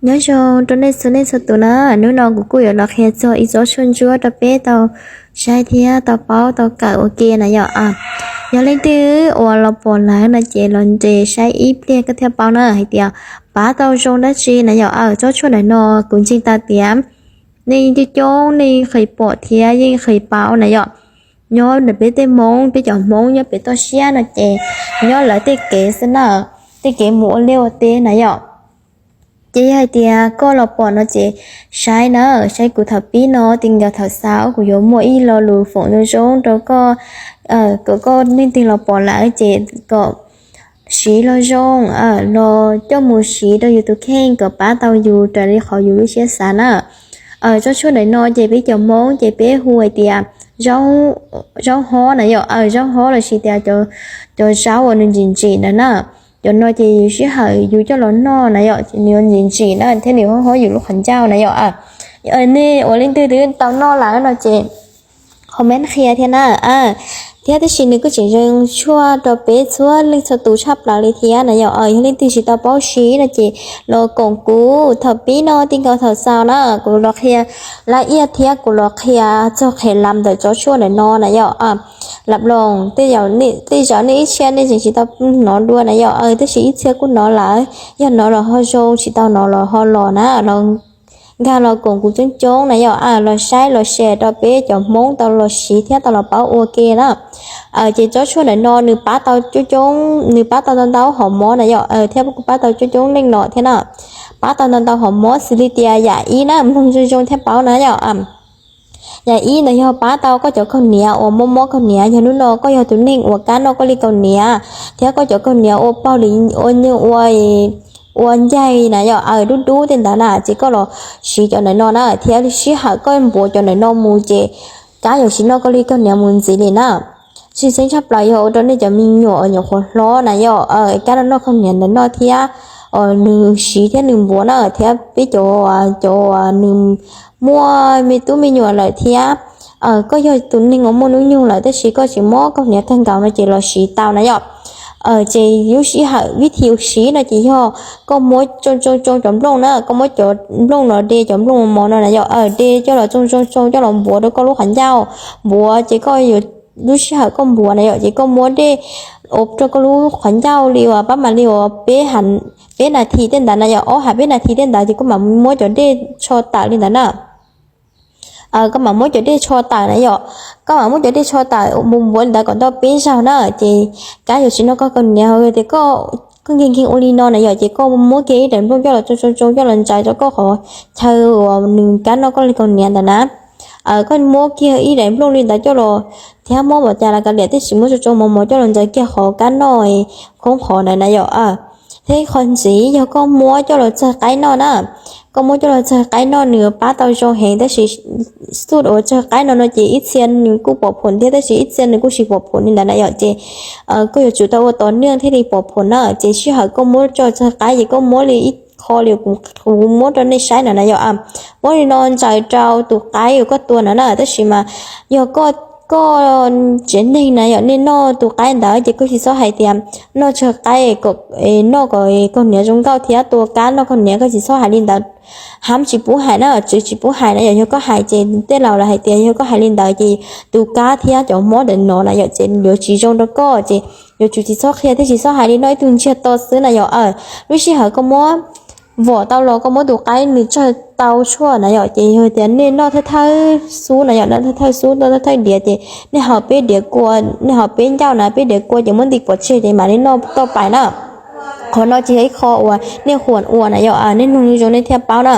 Nyob zoo rau nej txhua nej txhua tus na, hnub no kuv kuj yuav los qhia txog ib tsob tshuaj ntsuab rau peb tau saib thiab tau paub tau kawm ua ke na yom. Yog leej twg uas los pom lawm no ces los nres saib ib pliag koj thiaj paub na hais tias pab tau zoo dab tsi na yom. Tsob tshuaj ntawm no kuv ntseeg tau tias nej coob coob nej yeej pom thiab yeej paub na yom. Nyob ntawm peb tej Hmoob, peb cov Hmoob nyob pem toj siab no ces nyob lawv tej kev xwb na, tej kev mus ua liaj ua teb na yom. Ces yog hais tias koj los pom no ces saib na, saib kuv thaum pib no txij nkaus thaum xaus kuv yuav muaj ib lo lus foom zoo zoo rau koj, kom koj leej twg los pom lawm ces kom siv los zoo, los coj mus siv rau yus tus kheej kom pab tau yus raws li qhov yus lub siab xav na. Tsob tshuaj ntawm no ces peb cov Hmoob ces peb hu hais tias zaub hob na yom, zaub hob los sis tias cov zaub uas nws ntsim ntsim ntawd na. Cov no ces yus sij hawm yus coj los noj na yom, nws yuav ntsim ntsim na thiab nws hob hob yus lub qhov ncauj na yom. Nej ua leej twg twb tau noj lawm no ces comment qhia thiab na. Thiab tab sis nws kuj tseem zoo tshuaj rau peb txhua leej txhua tus tshaj plaws li thiab na yom. Yog leej twg tsis tau paub siv no ces los koom kuv thaum pib no txij nkaus thaum xaus na, kuv los qhia laj iaj thiab kuv los qhia txog qhov lav ntawm tsob tshuaj ntawm no na yom. Lam loos tej zaum nej ib txhia nej tseem tsis tau hnov dua na yom, tab sis ib txhia kuj hnov lawm, yog hnov los ho zoo, tsis tau hnov los ho los na, los nkag los koom kuv coob coob na yom, los saib los share rau peb cov Hmoob tau los siv thiab tau los paub ua ke na. Ces tsob tshuaj ntawm no nws pab tau coob coob, nws pab tau ntau ntau hom mob na yom, thiab kuj pab tau coob coob leej no thiab na. Pab tau ntau ntau hom mob xws li tias yam ib na, mloog zoo zoo thiab paub na yom. Yam ib ntawd yog pab tau koj cov kaug hniav uas mob mob kaug hniav, yog hnub no koj yog tus neeg uas kab noj koj li kaug hniav, thiab koj cov kaug hniav ua paug li ua nyuj ua, ua ncaig na yom, dub dub tej ntawd na, ces koj los siv cov ntawm no na, thiab sij hawm koj npuav cov ntawm no mus ces kab yuav tsis noj koj li kaug hniav mus ntxiv li na. Tshwj xeeb tshaj plaws yog ua rau nej cov me nyuam uas nyuam qhuav hlob na yom, kab noj noj kaug hniav ntawm no thiab, nws siv thiab nws npuav na, thiab peb cov, cov nws muaj me tub me nyuam lawm thiab, koj yog tus neeg uas muaj hnub nyoog lawm tab sis koj tsis mob kaug hniav kawg nkaus no ces los siv tau na yom. Ces lub sij hawm vib thib siv no ces yog koj muab tsoo tsoo tsoo cov nplooj na, koj muab cov nplooj no de cov nplooj mos no na yom, de coj los tsoo tsoo tsoo coj los npuav rau koj lub qhov ncauj, npuav ces koj yuav, lub sij hawm koj npuav na yom ces koj muab dej ua rau koj lub qhov ncauj li uas pab mam li uas peb nas this tej ntawd na yom, ob hais peb nas this tej ntawd ces koj mam muab cov dej tsho tawm li ntawd na. Koj mam muab cov dej tsho tawm na yom, koj mam muab cov dej tsho tawm mus npuav li ntawd kom tau peb zaug na, ces kab yuav tsis noj koj kaug hniav. Tias koj nkeeg nkeeg ua li no na yom, ces koj muab kiag ib daim nplooj coj los tsoo tsoo tsoo coj los ntsaws rau koj qhov chaw uas nws kab noj koj li kaug hniav ntawd na. Koj muab kiag ib daim nplooj li ntawd coj los, thiab muab npaum cas los kav liam, tab sis muab tsoo tsoo mos mos coj los ntsaws kiag qhov kab noj khoob qhov ntawd na yom. Thiab qhov ntxiv yog koj muab coj los txawg qaib noj na. Koj muab coj los txawg qaib noj nws pab tau zoo heev, tab sis xub uas txawg qaib no no ces ib txhia nws kuj pom phom thiab tab sis ib txhia nws kuj tsis pom phom li ntawd na yom, ces koj yuav tsum tau ua tos niaj thiaj li pom phom na. Ces sij hawm koj muab coj txawg qaib ces koj muab li ib qho li kuv muab rau nej saib no na yom. Muab li no ntsaws rau tus qaib uas koj tua no na, tab sis mas yog koj, koj tsev neeg na yom, nej noj tus qaib ntawd ces koj tsis txhob hais tias noj txawg qaib kom, noj kom kaug hniav zoo nkauj thiab tua kab noj kaug hniav, koj tsis txhob hais li ntawd. Hab tsis pub hais na, tswv tsis pub hais na yom, yog koj hais ces tej laus lawv hais tias yog koj hais li ntawd ces tus kab thiab cov mob ntawm no na yom ces yuav tsis zoo rau koj, ces yuav tsum tsis txhob qhia thiab tsis txhob hais li no, ib tug ntsiag to xwb na yom. Lub sij hawm koj muab vom tau los koj muab tus qaib nws tsawg tau tshuaj na yom, ces yog tias nej noj thawj thawj xub na yom, noj thawj thawj xub, noj thawj thawj diav ces nej haus peb diav kua, nej haus peb ncauj na, peb diav kua ces muab nti pov tseg ces mam li noj toj pais na. Qhov no ces yog ib qho uas nej huam ua na yom, nej mloog zoo nej thiaj paub na.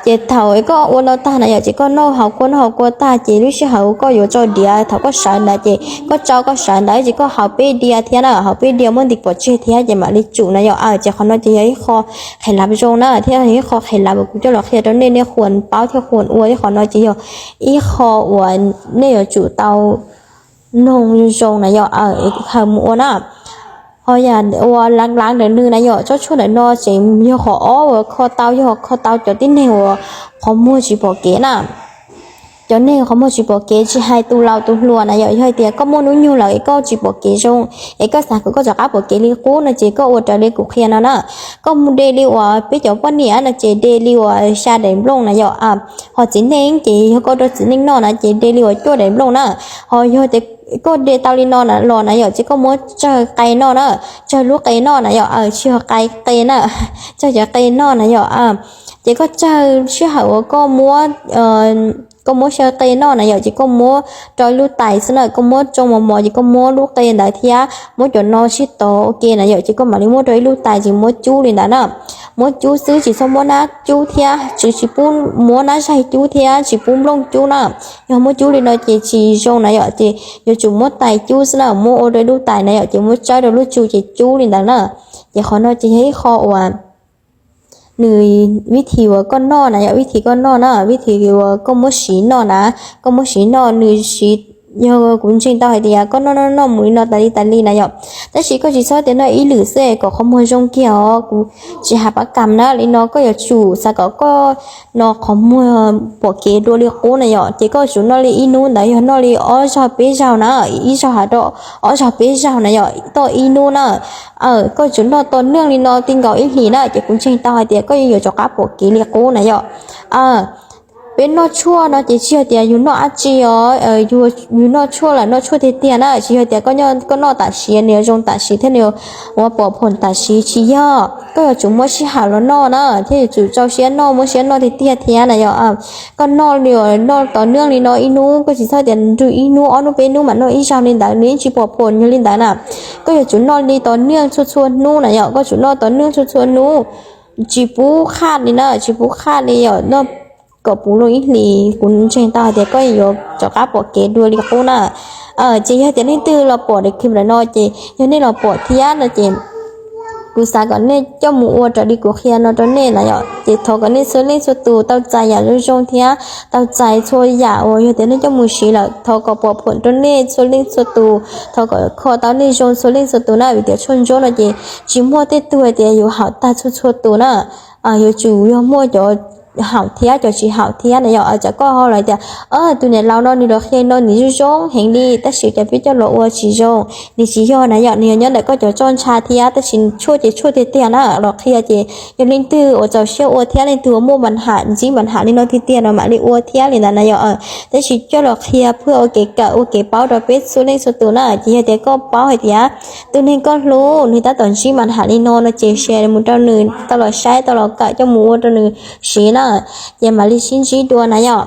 Ces thaum koj ua no tag na yom, ces koj noj haus kua, noj haus kua tag ces lub sij hawm koj yuav tso diav, thaum koj sawv ntawd ces koj tso koj sawv ntawd ces koj haus peb diav thiab na, haus peb diav muab nti pov tseg thiab ces mam li tsum na yom. Ces qhov no ces yog ib qho qhia lav zoo na, thiab yog ib qho qhia lav uas kuv coj los qhia rau nej, nej huam paub thiab huam ua, thiab qhov no ces yog ib qho uas nej yuav tsum tau mloog zoo zoo na yom, khaws mus ua na. Ho yam uas lav lav ntawm nws na yom, tsob tshuaj ntawm no tseem yog qhov ob uas kho tau, yog kho tau cov tib neeg uas qhov muag tsis pom kev na. cov neeg qhov muag tsis pom kev, tsis hais tus laus tus hluas na yom. Yog hais tias koj muaj hnub nyoog lawm es koj tsis pom kev zoo, es koj xav kom koj rov qab pom kev li qub no ces koj ua raws li kuv qhia no na. Koj mus de li uas peb cov poj niam no ces de li uas xya daim nplooj na yom. Ho txiv neej ces yog koj rau txiv neej noj na ces de li uas cuaj daim nplooj na. Ho yog tias koj de tau li no los na yom, ces koj muab tsawg qe noj na, tsawg lub qe noj na yom, tsis yog qe, qe na, tsawg cov qe noj na yom. Ces koj tsawg sij hawm uas koj muab koj muab xyaw qe noj na yom, ces koj muab rau ib lub tais xwb na, koj muab tsoo mos mos ces koj muab lub qe ntawd thiab muab cov no sib tov ua ke na yom, ces koj mam li muab rau ib lub tais ces muab cub li ntawd na. Muab cub xwb, tsis txhob muab nab cub thiab, tsis, tsis pub muab nab zaig cub thiab, tsis pub nplooj cub na. Yog muab cub li no ces tsis zoo na yom, ces yuav tsum muab tais cub xwb na, muab ua rau ib lub tais na yom, ces muab tsawb rau lub tsu ces cub li ntawd na. Ces qhov no ces yog ib qho uas nws vib thim uas koj noj na yom, vib thim koj noj na, vib thim uas koj muab siv noj na, koj muab siv noj nws siv, yog kuv ntseeg tau hais tias koj noj noj noj mus li no tas li tas li na yom. Tab sis koj tsis txhob tias noj ib lwm xwb kom qhov muag zoo kiag os, kuv tsis has pab kam na. Li no koj yuav tsum xav kom koj no qhov muag pom kev dua li qub na yom, ces koj yuav tsum noj li ib hnub ntawd yog noj li ob zaug peb zaug na, ib zaug has rau ob zaug peb zaug na yom, toj ib hnub na. Koj yuav tsum noj tos neej li no ti nkaus ib hlis na, ces kuv ntseeg tau hais tias koj yeej yuav rov qab pom kev li qub na yom. Peb noj tshuaj no ces tsis yog tias yus noj dab tsi os, yus noj tshuaj lawm noj tshuaj tiag tiag na, tsis yog tias koj noj tam sim nws yuav zoo tam sim thiab nws yuav pom phoom tam sim, tsis yog. Koj yuav tsum muab sij hawm los noj na, thiab yuav tsum rau siab noj, muab siab noj tiag tiag thiab na yom. Koj noj li, noj tos neej li no ib hnub, koj tsis txhob tias nrog ib hnub ob hnub peb hnub mam noj ib zaug li ntawd, nws yeej tsis pom phoom yog li ntawd na. Koj yuav tsum noj li tos neej txhua txhua hnub na yom, koj tsum noj tos neej txhua txhua hnub, tsis pub qhaj li na, tsis pub qhaj li yom, noj kom puv loo ib hlis, kuv ntseeg tau hais tias koj yuav rov qab pom kev dua li qub na. Ces yog tias leej twg los pom daim clip ntawm no ces yog nej los pom thiab no ces kuv xav kom nej coj mus ua raws li kuv qhia no rau nej na yom. Ces thov kom nej txhua leej txhua tus tau txais yam zoo zoo thiab tau txais txhua yam uas yog tias nej coj mus siv lawm, thov kom pom phoom rau nej txhua leej txhua tus, thov kom kho tau nej zoo txhua leej txhua tus na, vim tias tshuaj ntsuab no ces tsis muaj tej tug hais tias yus haum tag txhua txhua tus na. Yuav tsum yog muaj cov haum thiab cov tsis haum thiab na yom. Tsam koj ho los tias, tus niam laus no nws los qhia no nws zoo zoo heev li, tab sis cas peb coj los ua tsis zoo, nws tsis yog na yom, nws yog nyob ntawm koj cov roj ntsha thiab, tab sis tshuaj ces tshuaj tiag tiag na. Los qhia ces yog leej twg uas txaus siab ua thiab leej twg uas muaj npa ham ntsib npa ham li no tiag tiag no mam li ua thiab li ntawd na yom. Tab sis coj los qhia pheej ua kev kawm ua kev paub rau peb txhua leej txhua tus na, ces yog tias koj paub hais tias tus neeg koj hlub nws tab tom ntsib npa ham li no no ces share mus rau nws tau los saib tau los kawm coj mus ua rau nws siv na, ces mam li sib ntsib dua na yom.